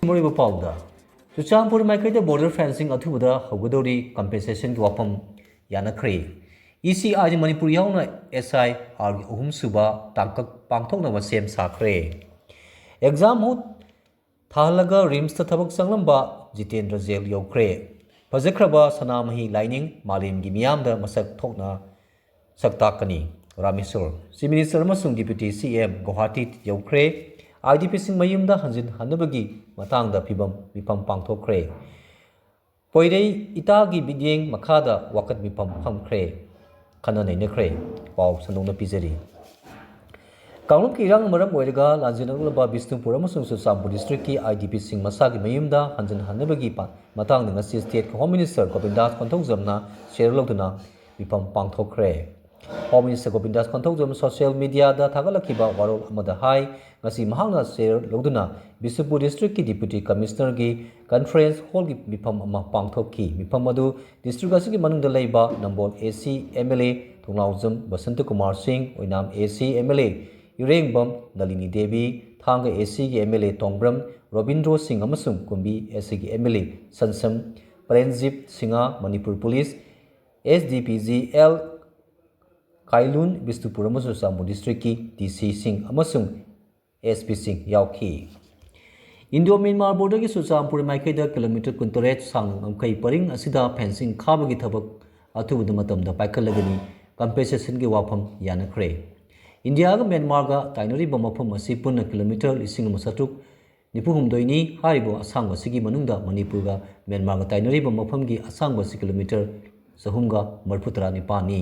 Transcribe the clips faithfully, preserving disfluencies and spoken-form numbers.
ꯃꯔꯨꯑꯣꯏꯕ ꯄꯥꯎꯗ, ꯆꯨꯔꯆꯥꯟꯄꯨꯔ ꯃꯥꯏꯀꯩꯗ border fencing ꯑꯊꯨꯕꯗ ꯍꯧꯒꯗꯧꯔꯤ, compensationꯒꯤ ꯋꯥꯐꯝ ꯌꯥꯅꯈ꯭ꯔꯦ꯫ ꯏ ꯁꯤ ꯑꯥꯏꯗꯤ ꯃꯅꯤꯄꯨꯔ ꯌꯥꯎꯅ ꯑꯦꯁ ꯑꯥꯏ ꯑꯥꯔꯒꯤ ꯑꯍꯨꯝꯁꯨꯕ ꯇꯥꯡꯀꯛ ꯄꯥꯡꯊꯣꯛꯅꯕ ꯁꯦꯝ ꯁꯥꯈ꯭ꯔꯦ꯫ ꯑꯦꯛꯖꯥꯝ ꯍꯧ ꯊꯥꯍꯜꯂꯒ ꯔꯤꯝꯁꯇ ꯊꯕꯛ ꯆꯪꯂꯝꯕ ꯖꯤꯇꯦꯟꯗ꯭ꯔ ꯖꯦꯜ ꯌꯧꯈ꯭ꯔꯦ꯫ ꯐꯖꯈ꯭ꯔꯕ ꯁꯅꯥꯃꯍꯤ ꯂꯥꯏꯅꯤꯡ ꯃꯥꯂꯦꯝꯒꯤ ꯃꯤꯌꯥꯝꯗ ꯃꯁꯛ ꯊꯣꯛꯅ ꯁꯛ ꯇꯥꯛꯀꯅꯤ꯫ ꯔꯥꯃꯦꯁꯣꯔ, Chief Minister ꯑꯃꯁꯨꯡ Deputy C M Guwahati ꯌꯧꯈ꯭ꯔꯦ꯫ I D ꯄꯤꯁꯤꯡ ꯃꯌꯨꯝꯗ ꯍꯟꯖꯤꯟꯍꯟꯅꯕꯒꯤ ꯃꯇꯥꯡꯗ ꯐꯤꯕꯝ ꯃꯤꯐꯝ ꯄꯥꯡꯊꯣꯛꯈ꯭ꯔꯦ꯫ ꯄꯣꯏꯔꯩ ꯏꯇꯥꯒꯤ ꯃꯤꯠꯌꯦꯡ ꯃꯈꯥꯗ ꯋꯥꯀꯠ ꯃꯤꯐꯝ ꯐꯝꯈ꯭ꯔꯦ, ꯈꯟꯅ ꯅꯩꯅꯈ꯭ꯔꯦ꯫ ꯄꯥꯎ ꯁꯟꯗꯣꯛꯅ ꯄꯤꯖꯔꯤ꯫ ꯀꯥꯡꯂꯨꯞꯀꯤ ꯏꯔꯥꯡꯅ ꯃꯔꯝ ꯑꯣꯏꯔꯒ ꯂꯥꯟꯖꯦꯟꯅꯔꯛꯂꯕ ꯕꯤꯁꯅꯨꯄꯨꯔ ꯑꯃꯁꯨꯡ ꯆꯨꯔꯆꯥꯟꯄꯨꯔ districtꯀꯤ I D Pꯁꯤꯡ ꯃꯁꯥꯒꯤ ꯃꯌꯨꯝꯗ ꯍꯟꯖꯤꯟꯍꯟꯅꯕꯒꯤ ꯄ-, ꯃꯇꯥꯡꯗ ꯉꯁꯤ State Home Minister ꯒꯣꯕꯤꯟꯗꯥꯁ ꯀꯣꯟꯊꯧꯖꯝꯅ ꯆꯦꯔꯣꯜ ꯂꯧꯗꯨꯅ ꯃꯤꯐꯝ ꯄꯥꯡꯊꯣꯛꯈ꯭ꯔꯦ꯫ Home Minister ꯒꯣꯕꯤꯟꯗꯥꯁ ꯀꯣꯟꯊꯧꯖꯝ social mediaꯗ ꯊꯥꯒꯠꯂꯛꯈꯤꯕ ꯋꯥꯔꯣꯜ ꯑꯃꯗ ꯍꯥꯏ, ꯉꯁꯤ ꯃꯍꯥꯛꯅ ꯆꯦꯔꯣꯜ ꯂꯧꯗꯨꯅ ꯕꯤꯁꯅꯨꯄꯨꯔ districtꯀꯤ Deputy Commissionerꯒꯤ conference hallꯒꯤ ꯃꯤꯐꯝ ꯑꯃ ꯄꯥꯡꯊꯣꯛꯈꯤ꯫ ꯃꯤꯐꯝ ꯑꯗꯨ district ꯑꯁꯤꯒꯤ ꯃꯅꯨꯡꯗ ꯂꯩꯕ ꯅꯝꯕꯣꯜ A C M L A ꯊꯣꯡꯂꯥꯎꯖꯝ Basanta Kumar ꯁꯤꯡ, ꯑꯣꯏꯅꯥꯝ A C M L A ꯏꯔꯦꯡꯕꯝ ꯅꯂꯤꯅꯤ ꯗꯦꯕꯤ, ꯊꯥꯡꯒ A Cꯒꯤ M L A ꯇꯣꯡꯕ꯭ꯔꯝ ꯔꯣꯕꯤꯟꯗ꯭ꯔꯣ ꯁꯤꯡ ꯑꯃꯁꯨꯡ ꯀꯨꯝꯕꯤ A Cꯒꯤ M L A Sansam Prenjit Singh, Manipur police S D P G L Kailun, Bishnupur ꯑꯃꯁꯨꯡ ꯆꯨꯔꯆꯥꯟꯄꯨꯔ districtꯀꯤ D Cꯁꯤꯡ ꯑꯃꯁꯨꯡ S Pꯁꯤꯡ ꯌꯥꯎꯈꯤ꯫ Indo Myanmar borderꯒꯤ ꯆꯨꯔꯆꯥꯟꯄꯨꯔ ꯃꯥꯏꯀꯩꯗ kilometre ꯀꯨꯟꯇꯔꯦꯠ ꯁꯥꯡꯕ ꯉꯝꯈꯩ ꯄꯔꯤꯡ ꯑꯁꯤꯗ fencing ꯈꯥꯕꯒꯤ ꯊꯕꯛ ꯑꯊꯨꯕꯗ ꯃꯇꯝꯗ ꯄꯥꯏꯈꯠꯂꯒꯅꯤ, compensationꯒꯤ ꯋꯥꯐꯝ ꯌꯥꯅꯈ꯭ꯔꯦ꯫ ꯏꯟꯗꯤꯌꯥꯒ ꯃ꯭ꯌꯥꯟꯃꯥꯔꯒ ꯇꯥꯏꯅꯔꯤꯕ ꯃꯐꯝ ꯑꯁꯤ ꯄꯨꯟꯅ kilometre ꯂꯤꯁꯤꯡ ꯑꯃ ꯆꯥꯇ꯭ꯔꯨꯛ ꯅꯤꯐꯨ ꯍꯨꯝꯗꯣꯏꯅꯤ꯫ ꯍꯥꯏꯔꯤꯕ ꯑꯁꯥꯡꯕ ꯑꯁꯤꯒꯤ ꯃꯅꯨꯡꯗ ꯃꯅꯤꯄꯨꯔꯒ ꯃ꯭ꯌꯥꯟꯃꯥꯔꯒ ꯇꯥꯏꯅꯔꯤꯕ ꯃꯐꯝꯒꯤ ꯑꯁꯥꯡꯕ ꯑꯁꯤ kilometre ꯆꯍꯨꯝꯒ ꯃꯔꯤꯐꯨ ꯇꯔꯥ ꯅꯤꯄꯥꯟꯅꯤ꯫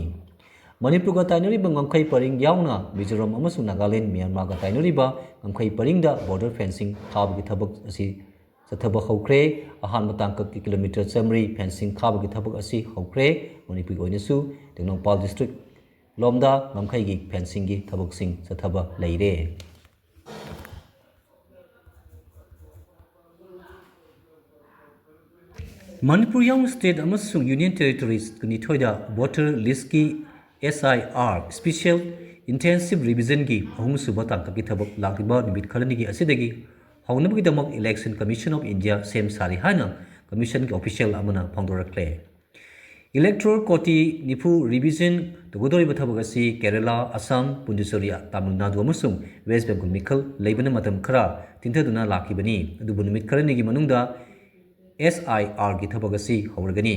ꯃꯅꯤꯄꯨꯔꯒ ꯇꯥꯏꯅꯔꯤꯕ ꯉꯝꯈꯩ ꯄꯔꯤꯡ ꯌꯥꯎꯅ ꯃꯤꯖꯣꯔꯥꯝ ꯑꯃꯁꯨꯡ ꯅꯥꯒꯥꯂꯦꯟ, ꯃ꯭ꯌꯥꯟꯃꯥꯔꯒ ꯇꯥꯏꯅꯔꯤꯕ ꯉꯝꯈꯩ ꯄꯔꯤꯡꯗ border fencing ꯊꯥꯕꯒꯤ ꯊꯕꯛ ꯑꯁꯤ ꯆꯠꯊꯕ ꯍꯧꯈ꯭ꯔꯦ꯫ ꯑꯍꯥꯟꯕ ꯇꯥꯡꯀꯛꯀꯤ kilometre ꯆꯥꯃꯔꯤ fencing ꯊꯥꯕꯒꯤ ꯊꯕꯛ ꯑꯁꯤ ꯍꯧꯈ꯭ꯔꯦ꯫ ꯃꯅꯤꯄꯨꯔꯒꯤ ꯑꯣꯏꯅꯁꯨ ꯇꯦꯡꯅꯧꯄꯥꯜ district ꯂꯣꯝꯗ ꯉꯝꯈꯩꯒꯤ fencingꯒꯤ ꯊꯕꯛꯁꯤꯡ ꯆꯠꯊꯕ ꯂꯩꯔꯦ꯫ ꯃꯅꯤꯄꯨꯔ ꯌꯥꯎꯅ state ꯑꯃꯁꯨꯡ union territories ꯀꯨꯟꯅꯤꯊꯣꯏꯗ voter listꯀꯤ S I R, special intensive revisionꯒꯤ ꯑꯍꯨꯝꯁꯨꯕ ꯇꯥꯡꯀꯛꯀꯤ ꯊꯕꯛ ꯂꯥꯛꯂꯤꯕ ꯅꯨꯃꯤꯠ ꯈꯔꯅꯤꯒꯤ ꯑꯁꯤꯗꯒꯤ ꯍꯧꯅꯕꯒꯤꯗꯃꯛ Election Commission of India ꯁꯦꯝ ꯁꯥꯔꯤ ꯍꯥꯏꯅ ꯀꯃꯤꯁꯟꯒꯤ ꯑꯣꯐꯤꯁꯤꯌꯦꯜ ꯑꯃꯅ ꯐꯣꯡꯗꯣꯔꯛꯂꯦ꯫ Electoral ꯀꯣꯇꯤ ꯅꯤꯐꯨ ꯔꯤꯚꯤꯖꯟ ꯇꯧꯒꯗꯧꯔꯤꯕ ꯊꯕꯛ ꯑꯁꯤ ꯀꯦꯔꯂꯥ, ꯑꯁꯥꯝ, ꯄꯨꯗꯨꯆꯦꯔꯤ, ꯇꯥꯃꯤꯜ ꯅꯥꯗꯨ ꯑꯃꯁꯨꯡ ꯋꯦꯁ ꯕꯦꯡꯒꯣꯜ ꯃꯤꯈꯜ ꯂꯩꯕꯅ ꯃꯇꯝ ꯈꯔ ꯊꯤꯟꯊꯗꯨꯅ ꯂꯥꯛꯈꯤꯕꯅꯤ꯫ ꯑꯗꯨꯕꯨ ꯅꯨꯃꯤꯠ ꯈꯔꯅꯤꯒꯤ ꯃꯅꯨꯡꯗ ꯑꯦꯁ ꯑꯥꯏ ꯑꯥꯔꯒꯤ ꯊꯕꯛ ꯑꯁꯤ ꯍꯧꯔꯒꯅꯤ꯫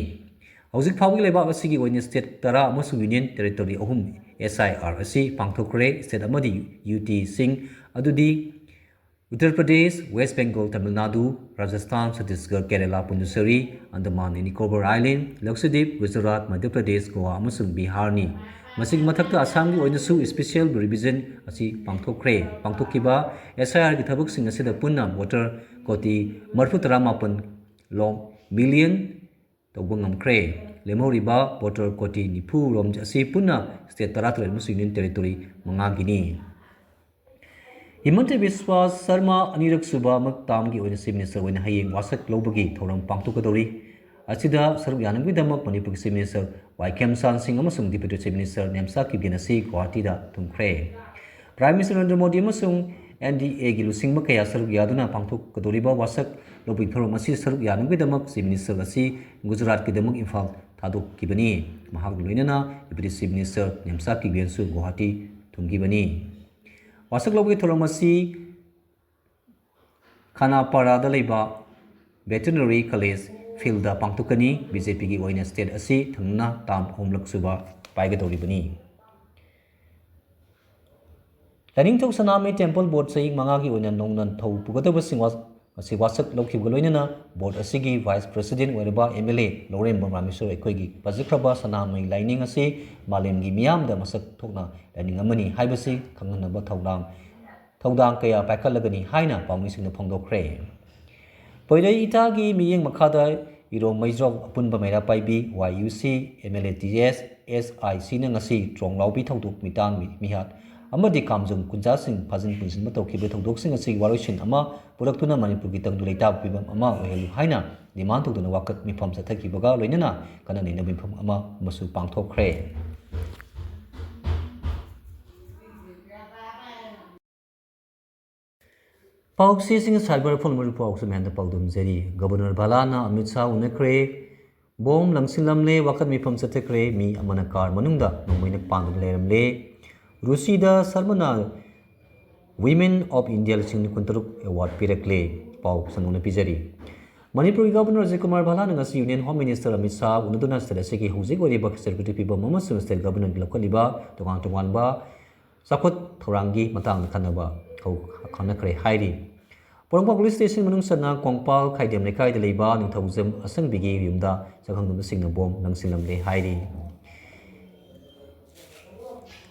ꯍꯧꯖꯤꯛ ꯐꯥꯎꯕꯒꯤ ꯂꯩꯕꯥꯛ ꯑꯁꯤꯒꯤ ꯑꯣꯏꯅ ꯁ꯭ꯇꯦꯠ ꯇꯔꯥ ꯑꯃꯁꯨꯡ ꯌꯨꯅꯤꯌꯟ ꯇꯦꯔꯤꯇꯣꯔꯤ ꯑꯍꯨꯝ ꯑꯦꯁ ꯑꯥꯏ ꯑꯥꯔ ꯑꯁꯤ ꯄꯥꯡꯊꯣꯛꯈ꯭ꯔꯦ꯫ ꯁ꯭ꯇꯦꯠ ꯑꯃꯗꯤ ꯌꯨ ꯇꯤꯁꯤꯡ ꯑꯗꯨꯗꯤ Uttar Pradesh, west Bengal, Tamil Nadu, Rajasthan, Chhattisgarh, Kerala, Puducherry, Andaman and Nicobar island, Lakshadweep, Gujarat, Madhya Pradesh, Goa ꯑꯃꯁꯨꯡ ꯕꯤꯍꯥꯔꯅꯤ꯫ ꯃꯁꯤꯒꯤ ꯃꯊꯛꯇ ꯑꯁꯥꯝꯒꯤ ꯑꯣꯏꯅꯁꯨ ꯁ꯭ꯄꯦꯁꯤꯌꯦꯜ ꯔꯤꯚꯤꯖꯟ ꯑꯁꯤ ꯄꯥꯡꯊꯣꯛꯈ꯭ꯔꯦ꯫ ꯄꯥꯡꯊꯣꯛꯈꯤꯕ ꯑꯦꯁ ꯑꯥꯏ ꯑꯥꯔꯒꯤ ꯊꯕꯛꯁꯤꯡ ꯑꯁꯤꯗ ꯄꯨꯟꯅ ꯚꯣꯇꯔ ꯀꯣꯇꯤ ꯃꯔꯤꯐꯨ ꯇꯔꯥ ꯃꯥꯄꯟ ꯂꯣꯝ ꯃꯤꯂꯤꯌꯟ ꯇꯧꯕ ꯉꯝꯈ꯭ꯔꯦ꯫ ꯂꯦꯝꯍꯧꯔꯤꯕ ꯚꯣꯇꯔ ꯀꯣꯇꯤ ꯅꯤꯐꯨ ꯔꯣꯝ ꯑꯁꯤ ꯄꯨꯟꯅ ꯁ꯭ꯇꯦꯠ ꯇꯔꯥꯇꯔꯦꯠ ꯑꯃꯁꯨꯡ ꯌꯨꯅꯤꯌꯟ ꯇꯦꯔꯤꯇꯣꯔꯤ ꯃꯉꯥꯒꯤꯅꯤ꯫ ꯍꯤꯃꯟꯇ ꯕꯤꯁ꯭ꯋ ꯁꯔꯃ ꯑꯅꯤꯔꯛ ꯁꯨꯕ ꯇꯥꯝꯒꯤ ꯑꯣꯏꯅ ꯆꯤꯐ ꯃꯤꯅꯤꯁꯇꯔ ꯑꯣꯏꯅ ꯍꯌꯦꯡ ꯋꯥꯁꯛ ꯂꯧꯕꯒꯤ ꯊꯧꯔꯝ ꯄꯥꯡꯊꯣꯛꯀꯗꯧꯔꯤ꯫ ꯑꯁꯤꯗ ꯁꯔꯨꯛ ꯌꯥꯅꯕꯒꯤꯗꯃꯛ ꯃꯅꯤꯄꯨꯔꯒꯤ ꯆꯤꯐ ꯃꯤꯅꯤꯁꯇꯔ ꯋꯥꯏ ꯈꯦꯝꯆꯥꯟ ꯁꯤꯡ ꯑꯃꯁꯨꯡ deputy chief minister Nemcha Kipgen ꯑꯁꯤ ꯒꯨꯋꯥꯍꯥꯇꯤꯗ ꯊꯨꯡꯈ꯭ꯔꯦ꯫ ꯄ꯭ꯔꯥꯏꯝ ꯃꯤꯅꯤꯁꯇꯔ ꯅꯔꯦꯟꯗ꯭ꯔ ꯃꯣꯗꯤ ꯑꯃꯁꯨꯡ ꯑꯦꯟ ꯗꯤ ꯑꯦꯒꯤ ꯂꯨꯆꯤꯡꯕ ꯀꯌꯥ ꯁꯔꯨꯛ ꯌꯥꯗꯨꯅ ꯄꯥꯡꯊꯣꯛꯀꯗꯧꯔꯤꯕ ꯋꯥꯁꯛ ꯂꯧꯕꯒꯤ ꯊꯧꯔꯝ ꯑꯁꯤ ꯁꯔꯨꯛ ꯌꯥꯅꯕꯒꯤꯗꯃꯛ ꯆꯤꯐ ꯃꯤꯅꯤꯁꯇꯔ ꯑꯁꯤ ꯒꯨꯖꯔꯥꯠꯀꯤꯗꯃꯛ ꯏꯝꯐꯥꯜ ꯊꯥꯗꯣꯛꯈꯤꯕꯅꯤ꯫ ꯃꯍꯥꯛꯀ ꯂꯣꯏꯅꯅ deputy chief minister Nemcha ꯀꯤꯞꯒꯦꯟꯁꯨ Guwahati ꯊꯨꯡꯈꯤꯕꯅꯤ꯫ ꯋꯥꯁꯛ ꯂꯧꯕꯒꯤ ꯊꯧꯔꯝ ꯑꯁꯤ ꯈꯥꯅꯥꯄꯥꯔꯥꯗ ꯂꯩꯕ ꯚꯦꯇꯦꯔꯤꯅꯔꯤ ꯀꯣꯂꯦꯖ ꯐꯤꯜꯗ ꯄꯥꯡꯊꯣꯛꯀꯅꯤ꯫ ꯕꯤ ꯖꯦ ꯄꯤꯒꯤ ꯑꯣꯏꯅ ꯁ꯭ꯇꯦꯠ ꯑꯁꯤ ꯊꯪꯅꯅ ꯇꯥꯝ ꯑꯍꯨꯝꯂꯛ ꯁꯨꯕ ꯄꯥꯏꯒꯗꯧꯔꯤꯕꯅꯤ꯫ ꯂꯥꯏꯅꯤꯡꯊꯧ ꯁꯅꯥꯃꯍꯤ ꯇꯦꯝꯄꯜ ꯕꯣꯔꯗ ꯆꯍꯤ ꯃꯉꯥꯒꯤ ꯑꯣꯏꯅ ꯅꯧꯅ ꯊꯧ ꯄꯨꯒꯗꯕꯁꯤꯡ ꯋꯥ-, ꯉꯁꯤ ꯋꯥꯁꯛ ꯂꯧꯈꯤꯕꯒ ꯂꯣꯏꯅꯅ ꯕꯣꯔꯗ ꯑꯁꯤꯒꯤ ꯚꯥꯏꯁ ꯄ꯭ꯔꯦꯁꯤꯗꯦꯟꯠ ꯑꯣꯏꯔꯕ ꯑꯦꯝ ꯑꯦꯜ ꯑꯦ ꯂꯧꯔꯦꯝꯕꯝ ꯔꯥꯃꯦꯁꯣꯔ ꯑꯩꯈꯣꯏꯒꯤ ꯐꯖꯈ꯭ꯔꯕ ꯁꯅꯥꯃꯍꯤ ꯂꯥꯏꯅꯤꯡ ꯑꯁꯤ ꯃꯥꯂꯦꯝꯒꯤ ꯃꯤꯌꯥꯝꯗ ꯃꯁꯛ ꯊꯣꯛꯅ ꯂꯥꯏꯅꯤꯡ ꯑꯃꯅꯤ ꯍꯥꯏꯕꯁꯤ ꯈꯪꯍꯟꯅꯕ ꯊꯧꯗꯥꯡ ꯊꯧꯗꯥꯡ ꯀꯌꯥ ꯄꯥꯏꯈꯠꯂꯒꯅꯤ ꯍꯥꯏꯅ ꯄꯥꯎꯃꯤꯁꯤꯡꯅ ꯐꯣꯡꯗꯣꯛꯈ꯭ꯔꯦ꯫ ꯄꯣꯏꯔꯩ ꯏꯇꯥꯒꯤ ꯃꯤꯠꯌꯦꯡ ꯃꯈꯥꯗ ꯏꯔꯣꯝ ꯃꯩꯖ꯭ꯔꯣꯛ ꯑꯄꯨꯟꯕ ꯃꯩꯔꯥ ꯄꯥꯏꯕꯤ ꯋꯥꯏ ꯌꯨ ꯁꯤ ꯑꯦꯝ ꯑꯦꯜ ꯑꯦ ꯇꯤ ꯑꯦꯁ ꯑꯦꯁ ꯑꯥꯏ ꯁꯤꯅ ꯉꯁꯤ ꯇ꯭ꯔꯣꯡꯂꯥꯎꯕꯤ ꯊꯧꯗꯣꯛ ꯃꯤꯇꯥꯟ ꯃꯤ-, ꯃꯤꯍꯥꯠ ꯑꯃꯗꯤ ꯀꯥꯝꯖꯣꯡ ꯀꯨꯟꯖꯥꯁꯤꯡ ꯐꯥꯖꯤꯟ ꯄꯨꯟꯁꯤꯟꯕ ꯇꯧꯈꯤꯕ ꯊꯧꯗꯣꯛꯁꯤꯡ ꯑꯁꯤ ꯋꯥꯔꯣꯏꯁꯤꯟ ꯑꯃ ꯄꯨꯔꯛꯇꯨꯅ ꯃꯅꯤꯄꯨꯔꯒꯤ ꯇꯪꯗꯨ ꯂꯩꯇꯥꯕ ꯐꯤꯕꯝ ꯑꯃ ꯑꯣꯏꯍꯜꯂꯨ ꯍꯥꯏꯅ ꯗꯤꯃꯥꯟ ꯇꯧꯗꯨꯅ ꯋꯥꯀꯠ ꯃꯤꯐꯝ ꯆꯠꯊꯈꯤꯕꯒ ꯂꯣꯏꯅꯅ ꯈꯟꯅ ꯅꯩꯅꯕ ꯃꯤꯐꯝ ꯑꯃ ꯑꯃꯁꯨ ꯄꯥꯡꯊꯣꯛꯈ꯭ꯔꯦ꯫ ꯄꯥꯎꯆꯦꯁꯤꯡ ꯁꯥꯏꯕꯔ ꯐꯣꯟ ꯃꯔꯨ ꯄꯥꯎꯁꯨ ꯃꯌꯥꯝꯗ ꯄꯥꯎꯗꯝꯖꯔꯤ꯫ ꯒꯕꯔꯅꯔ ꯚꯥꯂꯥꯅ ꯑꯃꯤꯠ ꯁꯥꯍ ꯎꯅꯈ꯭ꯔꯦ꯫ ꯕꯣꯝ ꯂꯪꯁꯤꯜꯂꯝꯂꯦ, ꯋꯥꯀꯠ ꯃꯤꯐꯝ ꯆꯠꯊꯈ꯭ꯔꯦ꯫ ꯃꯤ ꯑꯃꯅ ꯀꯥꯔ ꯃꯅꯨꯡꯗ ꯅꯣꯡꯃꯩꯅ ꯄꯥꯟꯗꯨꯅ ꯂꯩꯔꯝꯂꯦ꯫ ꯔꯨꯁꯤꯗ ꯁꯔꯃꯅ Women of India ꯂꯤꯁꯤꯡ ꯀꯨꯟꯇꯔꯨꯛ ꯑꯦꯋꯥꯔꯗ ꯄꯤꯔꯛꯂꯦ꯫ ꯄꯥꯎ ꯁꯟꯗꯣꯛꯅ ꯄꯤꯖꯔꯤ꯫ ꯃꯅꯤꯄꯨꯔꯒꯤ ꯒꯕꯔꯅꯔ ꯑꯖꯤꯠ ꯀꯨꯃꯥꯔ ꯚꯥꯂꯥꯅ ꯉꯁꯤ union home minister Amit Shah ꯎꯅꯗꯨꯅ ꯁ꯭ꯇꯦꯠ ꯑꯁꯤꯒꯤ ꯍꯧꯖꯤꯛ ꯑꯣꯏꯔꯤꯕ ꯁꯦꯀ꯭ꯌꯨꯔꯤꯇꯤ ꯐꯤꯕꯝ ꯑꯃꯁꯨꯡ ꯁ꯭ꯇꯦꯠ ꯒꯕꯔꯅꯔꯒꯤ ꯂꯧꯈꯠꯂꯤꯕ ꯇꯣꯉꯥꯟ ꯇꯣꯉꯥꯟꯕ ꯆꯥꯎꯈꯠ ꯊꯧꯔꯥꯡꯒꯤ ꯃꯇꯥꯡꯗ ꯈꯟꯅꯕ ꯍꯧ-, ꯈꯟꯅꯈ꯭ꯔꯦ ꯍꯥꯏꯔꯤ꯫ ꯄꯣꯔꯣꯝꯄꯥꯠ ꯄꯨꯂꯤꯁ ꯁ꯭ꯇꯦꯁꯟ ꯃꯅꯨꯡ ꯆꯟꯅ ꯀꯣꯡꯄꯥꯜ ꯈꯥꯏꯗꯦꯝ ꯂꯩꯀꯥꯏꯗ ꯂꯩꯕ ꯅꯤꯡꯊꯧꯖꯝ ꯑꯁꯪꯕꯤꯒꯤ ꯌꯨꯝꯗ ꯆꯪꯍꯟꯗꯨꯅꯁꯤꯡꯅ ꯕꯣꯝ ꯂꯪꯁꯤꯜꯂꯝꯂꯦ ꯍꯥꯏꯔꯤ꯫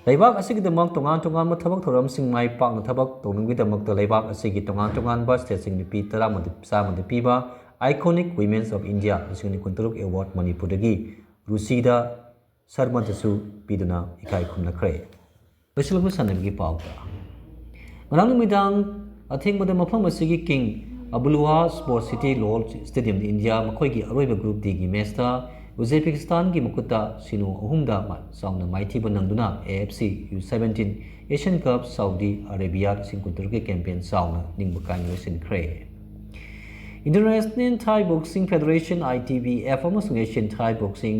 ꯂꯩꯕꯥꯛ ꯑꯁꯤꯒꯤꯗꯃꯛ ꯇꯣꯉꯥꯟ ꯇꯣꯉꯥꯟꯕ ꯊꯕꯛ ꯊꯧꯔꯝꯁꯤꯡ ꯃꯥꯏ ꯄꯥꯛꯅ ꯊꯕꯛ ꯇꯧꯅꯕꯒꯤꯗꯃꯛꯇ ꯂꯩꯕꯥꯛ ꯑꯁꯤꯒꯤ ꯇꯣꯉꯥꯟ ꯇꯣꯉꯥꯟꯕ ꯁ꯭ꯇꯦꯠꯁꯤꯡ ꯅꯨꯄꯤ ꯇꯔꯥꯃꯗ ꯆꯥꯝꯃꯗ ꯄꯤꯕ Iconic Women of India ꯂꯤꯁꯤꯡ ꯑꯅꯤ ꯀꯨꯟꯇꯔꯨꯛ ꯑꯦꯋꯥꯔꯗ ꯃꯅꯤꯄꯨꯔꯗꯒꯤ ꯔꯨꯆꯤꯗ ꯁꯔꯃꯗꯁꯨ ꯄꯤꯗꯨꯅ ꯏꯀꯥꯏ ꯈꯨꯝꯅꯈ꯭ꯔꯦ꯫ ꯂꯣꯏꯁꯤꯜꯂꯛꯄ ꯁꯥꯟꯅꯕꯒꯤ ꯄꯥꯎꯗ꯫ ꯉꯔꯥꯡ ꯅꯨꯃꯤꯗꯥꯡ ꯑꯊꯦꯡꯕꯗ ꯃꯐꯝ ꯑꯁꯤꯒꯤ ꯀꯤꯡ ꯑꯕꯨꯂꯨꯋꯥ ꯁ꯭ꯄꯣꯔꯠꯁ ꯁꯤꯇꯤ ꯂꯣꯜ ꯁ꯭ꯇꯦꯗꯤꯌꯝꯗ ꯏꯟꯗꯤꯌꯥ ꯃꯈꯣꯏꯒꯤ ꯑꯔꯣꯏꯕ ꯒ꯭ꯔꯨꯞ ꯗꯤꯒꯤ ꯃꯦꯆꯇ ꯎꯖꯕꯦꯀꯤꯁꯇꯥꯟꯒꯤ ꯃꯈꯨꯠꯇ ꯁꯤꯅꯣ ꯑꯍꯨꯝꯗ ꯃ-, ꯆꯥꯎꯅ ꯃꯥꯏꯊꯤꯕ ꯅꯪꯗꯨꯅ AFC U seventeen Asian Cup Saudi Arabia ꯂꯤꯁꯤꯡ ꯀꯨꯟꯇꯔꯨꯛꯀꯤ ꯀꯦꯝꯄꯦꯟ ꯆꯥꯎꯅ ꯅꯤꯡꯕ ꯀꯥꯏꯅ ꯂꯣꯏꯁꯤꯟꯈ꯭ꯔꯦ꯫ International Thai Boxing Federation, ITBF, ꯑꯃꯁꯨꯡ Asian Thai Boxing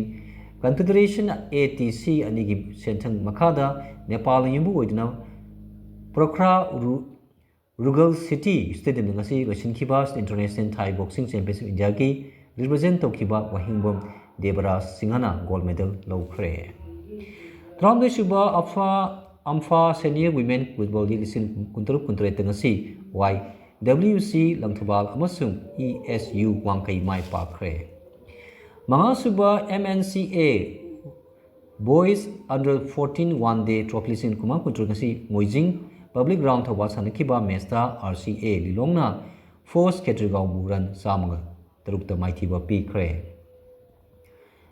Confederation, ATC, ꯑꯅꯤꯒꯤ ꯁꯦꯟꯊꯪ ꯃꯈꯥꯗ ꯅꯦꯄꯥꯜꯅ ꯌꯨꯝꯕꯨ ꯑꯣꯏꯗꯨꯅ ꯄ꯭ꯔꯣꯈ꯭ꯔꯥ ꯔꯨ-, ꯔꯨꯒꯜ ꯁꯤꯇꯤ ꯁ꯭ꯇꯦꯗꯤꯌꯝꯗ ꯉꯁꯤ ꯂꯣꯏꯁꯤꯟꯈꯤꯕ International Thai Boxing Championship India ꯒꯤ represent ꯇꯧꯈꯤꯕ ꯋꯥꯍꯦꯡꯕꯝ ꯗꯦꯕꯔꯥꯖ ꯁꯤꯡꯍꯅ gold medal ꯂꯧꯈ꯭ꯔꯦ꯫ ꯇꯔꯥꯍꯨꯝꯗꯣꯏ ꯁꯨꯕ ꯑꯐꯥ, ꯑꯝꯐꯥ Senior Women Football ꯒꯤ ꯂꯤꯁꯤꯡ ꯀꯨꯟꯇꯔꯨꯛ ꯀꯨꯟꯇꯔꯦꯠꯇ ꯉꯁꯤ YWC ꯂꯪꯊꯕꯥꯜ ꯑꯃꯁꯨꯡ ESU ꯋꯥꯡꯈꯩ ꯃꯥꯏ ꯄꯥꯛꯈ꯭ꯔꯦ꯫ ꯃꯉꯥꯁꯨꯕ MNCA Boys Under fourteen One Day Trophy ꯂꯤꯁꯤꯡ ꯀꯨꯟꯃꯉꯥ ꯀꯨꯟꯇꯔꯨꯛ ꯉꯁꯤ ꯃꯣꯏꯖꯤꯡ Public Ground ꯊꯧꯕꯥꯜ ꯁꯥꯟꯅꯈꯤꯕ ꯃꯦꯆꯇ RCA ꯂꯤꯂꯣꯡꯅ ꯐꯣꯔꯁ ꯈꯦꯇ꯭ꯔꯤꯒꯥꯎꯕꯨ run ꯆꯥꯝꯃꯒ ꯇꯔꯨꯛꯇ ꯃꯥꯏꯊꯤꯕ ꯄꯤꯈ꯭ꯔꯦ꯫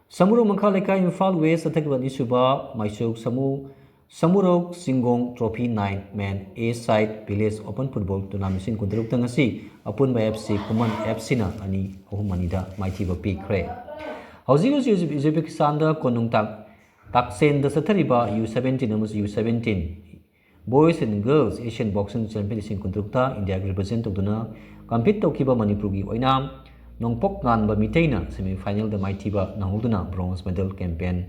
ꯁꯃꯨꯔꯧ ꯃꯈꯥ ꯂꯩꯀꯥꯏ, ꯏꯝꯐꯥꯜ ꯋꯦꯁ ꯆꯠꯊꯈꯤꯕ ꯑꯅꯤꯁꯨꯕ ꯃꯥꯏꯁꯣꯛ ꯁꯃꯨ-, Samurou ꯆꯤꯡꯒꯣꯡ Trophy Nine Man A Side Village Open Football Tournament ꯂꯤꯁꯤꯡ ꯀꯨꯟꯇꯔꯨꯛꯇ ꯉꯁꯤ ꯑꯄꯨꯟꯕ FC ꯈꯨꯃꯟ FCꯅ ꯑꯅꯤ, ꯑꯍꯨꯝ ꯑꯅꯤꯗ ꯃꯥꯏꯊꯤꯕ ꯄꯤꯈ꯭ꯔꯦ꯫ ꯍꯧꯖꯤꯛ ꯍꯧꯖꯤꯛ ꯎꯖꯕꯦꯀꯤꯁꯇꯥꯟꯗ ꯀꯣꯅꯨꯡ ꯇꯥꯛ-, ꯇꯥꯛꯆꯦꯟꯗ ꯆꯠꯊꯔꯤꯕ U seventeen ꯑꯃꯁꯨꯡ U seventeen Boys and Girls Asian Boxing Championship ꯂꯤꯁꯤꯡ ꯀꯨꯟꯇꯔꯨꯛꯇ ꯏꯟꯗꯤꯌꯥꯒꯤ ꯔꯤꯄ꯭ꯔꯖꯦꯟ ꯇꯧꯗꯨꯅ ꯀꯝꯄꯤꯠ ꯇꯧꯈꯤꯕ ꯃꯅꯤꯄꯨꯔꯒꯤ ꯑꯣꯏꯅ ꯅꯣꯡꯄꯣꯛ ꯉꯥꯟꯕ ꯃꯤꯇꯩꯅ ꯁꯦꯃꯤ ꯐꯥꯏꯅꯦꯜꯗ ꯃꯥꯏꯊꯤꯕ ꯅꯪꯍꯧꯗꯨꯅ ꯕ꯭ꯔꯣꯟꯖ ꯃꯦꯗꯜ ꯀꯦꯝꯄꯦꯟ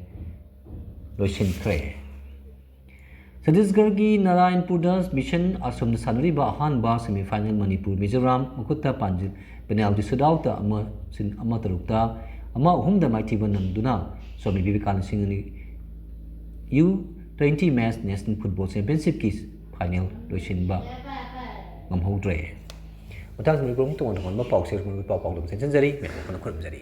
ꯂꯣꯏꯁꯤꯟꯈ꯭ꯔꯦ꯫ ꯁꯠꯇꯤꯁꯒꯔꯒꯤ ꯅꯥꯔꯥꯌꯟꯄꯨꯔꯗ ꯃꯤꯁꯟ ꯑꯥꯁ꯭ꯔꯝꯗ ꯁꯥꯟꯅꯔꯤꯕ ꯑꯍꯥꯟꯕ ꯁꯦꯃꯤ ꯐꯥꯏꯅꯦꯜ ꯃꯅꯤꯄꯨꯔ ꯃꯤꯖꯣꯔꯥꯝ ꯃꯈꯨꯠꯇ ꯄꯥꯟꯖꯤꯜ ꯄꯦꯅꯥꯜꯇꯤ ꯁꯨꯠꯑꯥꯎꯠꯇ ꯑꯃ ꯁꯤꯟ-, ꯑꯃ ꯇꯔꯨꯛꯇ ꯑꯃ ꯑꯍꯨꯝꯗ ꯃꯥꯏꯊꯤꯕ ꯅꯪꯗꯨꯅ ꯁ꯭ꯋꯥꯃꯤ ꯕꯤꯕꯦꯀꯥꯅꯟꯗ ꯁꯤꯡ ꯑꯅꯤ U twenty men's national football ꯆꯦꯝꯄꯤꯌꯟꯁꯤꯞꯀꯤ ꯐꯥꯏꯅꯦꯜ ꯂꯣꯏꯁꯤꯟꯕ ꯉꯝꯍꯧꯗ꯭ꯔꯦ꯫ ꯃꯊꯪ ꯃꯅꯤꯄꯨꯔ ꯑꯃꯨꯛ ꯇꯣꯉꯥꯟ ꯇꯣꯉꯥꯟꯕ ꯄꯥꯎ ꯆꯦ-, ꯄꯥꯎ ꯄꯥꯎꯗꯝ ꯆꯦꯟꯁꯤꯟꯖꯔꯤ꯫ ꯃꯌꯥꯝ ꯄꯨꯟꯅ ꯈꯨꯔꯨꯝꯖꯔꯤ꯫